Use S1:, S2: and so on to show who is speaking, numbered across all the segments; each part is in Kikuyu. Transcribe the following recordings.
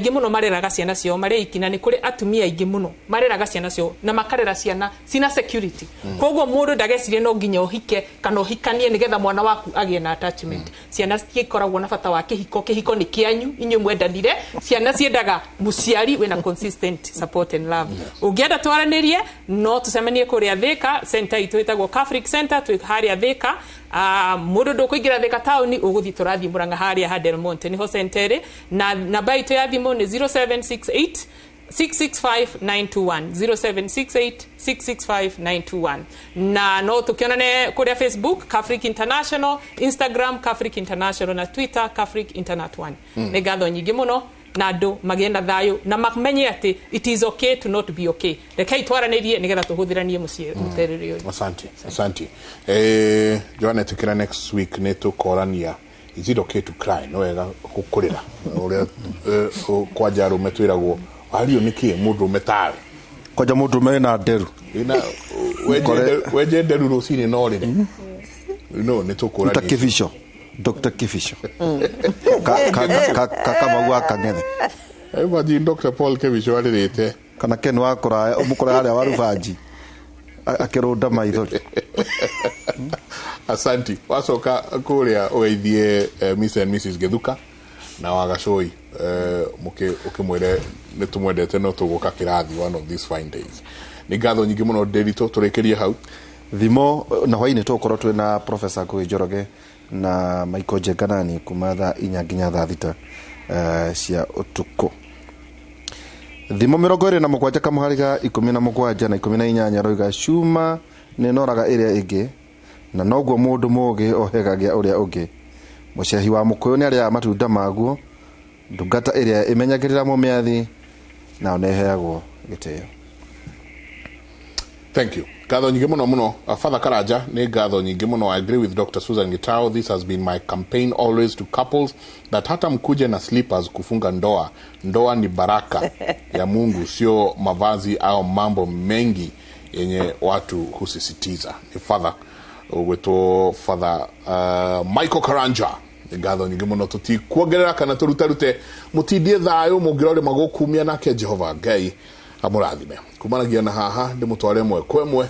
S1: Aingĩ mũno mareraga ciana ciao marĩ aiki, na nĩ kũrĩ atumia aingĩ mũno mareraga ciana ciao na makarera ciana cina security. Koguo mũndũ ndagecirie no nginya ũhike kana ũhikanie nĩgetha mwana waku agĩe na attachment. Ciana citikoragwo na bata wa kĩhiko, kĩhiko nĩ kĩanyu inyuĩ mwendanire. Ciana ciendaga mũciari wĩna consistent support and love. Ũngĩenda twaranĩrie, no tũcemanie kũrĩa Thika center itũ ĩtagwo Catholic Center, twĩ harĩa Thika. Mũndũ ndũkũingĩra Thika taũni, ũgũthiĩ tũrathiĩ Mũrang'a harĩa ha Del Monte nĩho center ĩrĩ, na namba itũ ya thimũ nĩ 0768 665 921, 0768 665 921. Na no tũkĩonane kũrĩa Facebook Catholic International, Instagram Catholic International, na Twitter Catholic Internet 1. Nĩ ngatho nyingĩ mũno, na andũ magĩe na thayũ na mamenye atĩ it is okay to not be okay. Rekei twaranĩrie nĩgetha tũhũthĩranie mũciĩ mũterere ũyũ.
S2: Asante, asante. Joanna, tukira next week nĩ tũkorania is it okay to cry? No wega gũkũrĩra ũrĩa kwanja arũme twĩragwo ario nĩkĩ mũndũ tawe.
S3: Kwanja mũndũ mena nderu.
S2: Ina wenje nderu rũcinĩ no rĩre no nĩ tũkũrania.
S3: Ta Kibicho, Dr. Kibicho. Ka wa Kang'ethe.
S2: Imagine Dr. Paul Kibicho arĩrĩte.
S3: Kana Ken wa kũraya ũmũkore harĩa wa Rubanji akĩrũnda maithori.
S2: Asanti. Wacoka kũrĩa ũgeithie Mr and Mrs Githuka na Wagacũi, ũkĩmwĩre nĩ tũmwendete no tũgũka kĩrathi one of these fine days. Nĩ ngatho nyingĩ mũno Ndĩritũ, tũrĩkĩrie hau.
S3: Thimo na hwainĩ tũgũkorwo twĩna Professor Ngũgĩ Njoroge na Michael Njenganani kuma thaa 4 nginya thaa 6 cia ũtukũ. Thimo 27 kamũhari ga 17 na 18 roiga cuma nĩ noraga ĩrĩa ĩngĩ, na noguo mũndũ mũũgĩ ohegagia ũrĩa ũngĩ. Mũcehi wa mũkũyũ nĩ arĩaga matunda maguo, ndungata ĩrĩa ĩmenyagĩrĩra mũmĩathi nao nĩ ĩheagwo gĩtĩo.
S2: Thank you. Ngatho nyingĩ mũno mũno. Father Karanja, nĩ ngatho nyingĩ mũno. I agree with Dr. Susan Gitau. This has been my campaign always to couples that hata mkuje na slippers kufunga ndoa. Ndoa ni baraka ya Mungu, sio mavazi au mambo mengi yenye watu husisitiza. Ni Father ũgwĩtwo Father Michael Karanja. Nĩ ngatho nyingĩ mũno, tũtikuongerera kana tũrutarute, mũtindie thayũ mũngĩrore magũkumia nake Jehova Ngai amũrathime. Kumanagia na haha ndĩmũtware ĩmwe kwa ĩmwe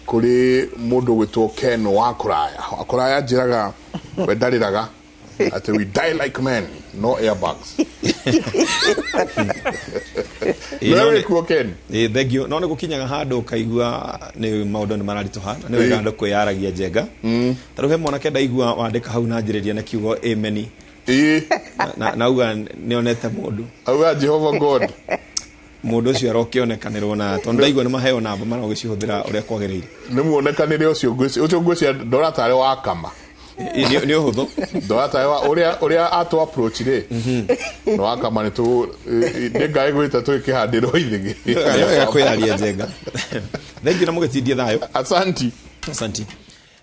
S2: kũrĩ mũndũ ũgwĩtwo Ken wa kũraya. Wa kũraya njĩraga we ndarĩraga atĩ we die like men, no airbags. Wewe kuo Ken?
S4: Thank you. No nĩ gũkinyaga handũ ũkaigua nĩ maũndũ nĩ mararitũha na nĩ wega andũ kwĩyaragia njenga. Ta rĩu he mwanake ndaigua wandĩka hau na njĩrĩria na kiugo amen. Na auga nĩonete mũndũ.
S2: Auga Jehovah God.
S4: Mũndũ ũcio arokĩonekanĩrwo na tondũ ndaigua nĩ maheo namba marogĩcihũthĩra ũrĩa kwagĩrĩire.
S2: Nĩ muonekanĩre ũcio ũcio ngwĩciria ndora tarĩ wa kama.
S4: Nĩ ũhũthũ.
S2: Ndora tarĩ wa ũrĩa atũ approach rĩ. No wa kama nĩ tũ nĩ ngai gwĩta tũgĩkĩhandĩrwo ithĩgĩ.
S4: Nĩ wega kwĩyaria njenga. Thank you na mũgĩtindie thayũ.
S2: Asanti.
S4: Asanti.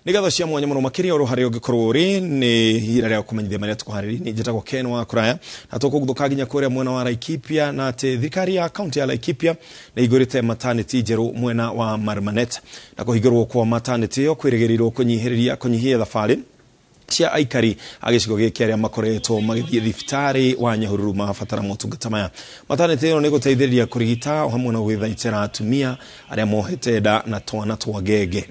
S4: Nĩ ngatho cia mwanya mũno makĩria oro harĩa ũngĩkorwo ũrĩ, nĩ ihinda rĩa kũmenyithia marĩa tũkũharĩrĩria. Nĩ njĩtagwo Ken wa Kũraya na tũkũguthũka nginya kũrĩa mwena wa Laikipia, na atĩ thirikari ya kaunti ya Laikipia nĩ ĩhingũrĩte maternity njerũ mwena wa Marmanet, na kũhingũrwo kwa maternity ĩyo kwĩrĩgĩrĩirwo kũnyihia thabarĩ cia aikari a gĩcigo gĩkĩ arĩa makoretwo magĩthiĩ thibitarĩ wa Nyahururu mabatara motungata maya. Maternity ĩyo nĩ gũteithĩrĩria kũrigita o hamwe na gwĩthaitĩra atumia arĩa mohete nda na twana twa ngenge.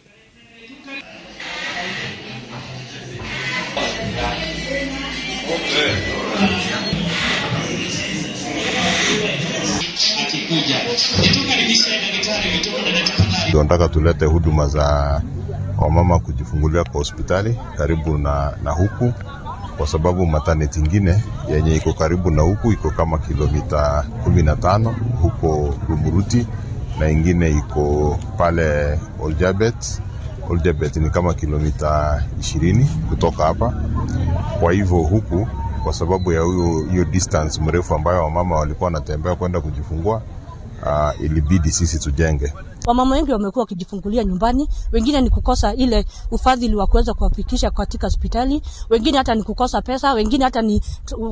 S5: Tunataka tulete huduma za wamama kujifungulia kwa hospitali karibu na huku, kwa sababu maternity ingine yenye iko karibu na huku iko kama kilomita 15 huko Rumuruti, na ingine iko pale Oljabet. Oljabet ni kama kilomita 20 kutoka hapa. Kwa hivyo huku, kwa sababu ya hiyo distance mrefu ambayo wamama walikuwa wanatembea kwenda kujifungua, ilibidi sisi tujenge.
S6: Wamama wengi wamekuwa wakijifungulia nyumbani, wengine ni kukosa ile ufadhili wa kuweza kuwafikisha katika hospitali, wengine hata ni kukosa pesa, wengine hata ni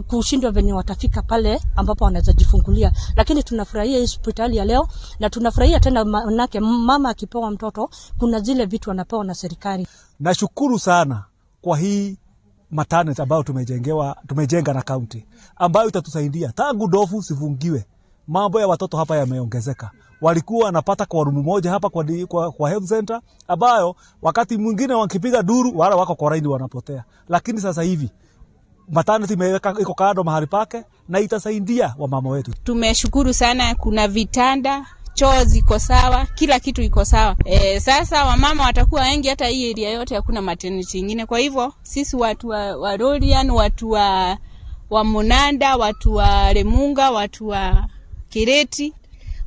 S6: kushindwa venye watafika pale ambapo wanaweza jifungulia. Lakini tunafurahia hii hospitali ya leo, na tunafurahia tena manake mama akipewa mtoto kuna zile vitu anapewa na serikali.
S7: Nashukuru sana kwa hii maternity ambayo tumejenga na county ambayo itatusaidia tangu ndovu sifungiwe. Mambo ya watoto hapa yameongezeka. Walikuwa wanapata kwa rumu moja hapa kwa health center, ambayo wakati mwingine wakipiga duru wala wako kwa laini wanapotea. Lakini sasa hivi maternity imeweka iko kando mahali pake na itasaidia wamama wetu.
S8: Tumeshukuru sana, kuna vitanda, choo ziko sawa, kila kitu iko sawa. Sasa wamama watakuwa wengi, hata hii area yote hakuna maternity nyingine. Kwa hivyo sisi watu wa Lorian, watu wa Munanda, watu wa Remunga, watu wa Kireti,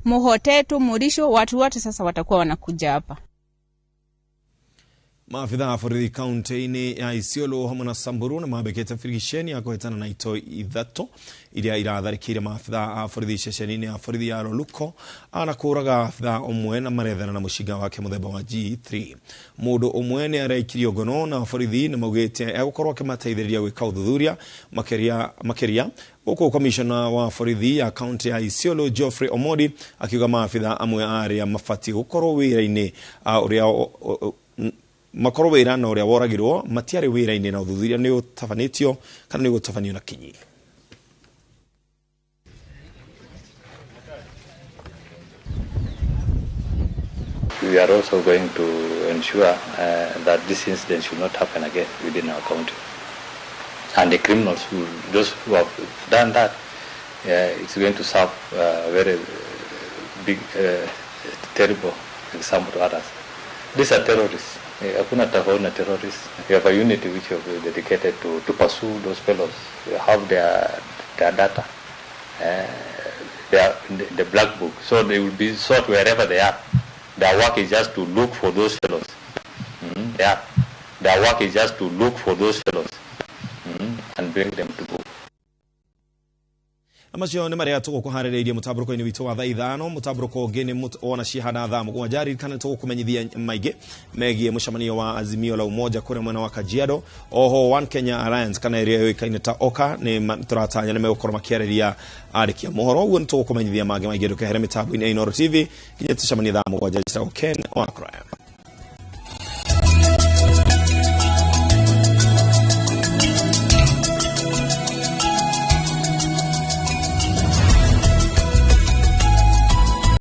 S8: Muhotetu, Murisho, watu wote sasa watakuwa wanakuja hapa.
S4: Maafitha a borithi kaunti-inĩ ya Isiolo hamwe na Samburu nĩ mambĩkĩte birigiceni ya kũhĩtana na itoi ithatũ iria iratharĩkĩire maabitha a borithi ceceni-inĩ ya borithi ya Loluko na kũũraga abitha ũmwe na marethana na mũcinga wake mũthemba wa G3. Mũndũ ũmwe nĩ araikirio ngono na borithi nĩ maugĩte egũkorwo akĩmateithĩrĩria gwĩka ũthuthuria makĩria gũkũ komishona wa borithi ya kaunti ya Isiolo Geoffrey Omodi akiuga maabitha amwe arĩa mabatiĩ gũkorwo wĩra-inĩ ũrĩa makorwo wĩra na ũrĩa woragirwo matiarĩ wĩra-inĩ na ũthuthuria nĩ ũtabanĩtio kana nĩ ũgũtabanio na kinyi.
S9: We are also going to ensure that this incident should not happen again within our county. And the criminals, those who have done that, it's going to serve a very big, terrible example to others. These are terrorists. Hakuna tofauti na terrorists. We have a unit which is dedicated to pursue those fellows. We have their data, the black book. So they will be sought wherever they are. Their work is just to look for those fellows. Their work is just to look for those fellows and bring them to book.
S4: Amacio nĩ marĩa tũgũkũharĩrĩirie mũtambũrũko-inĩ witũ wa thaa ithano. Mũtambũrũko ũngĩ nĩ wona cihana thaa mũgwanja. Ririkana tũgũkũmenyithia maingĩ megiĩ mũcemanio wa Azimio la Umoja kũrĩa mwena wa Kajiado. Oho One Kenya Alliance kana ĩrĩa yũĩkaine ta OKA nĩ tũratanya nĩ megũkorwo makĩarĩria arĩkia mohoro. Ũguo nĩ tũgũkũmenyithia mangĩ maingĩ. Ndũkehere mĩtambo-inĩ ya Inooro TV nginya tũcemanie thaa mũgwanja. Njĩtagwo Ken wa Crime.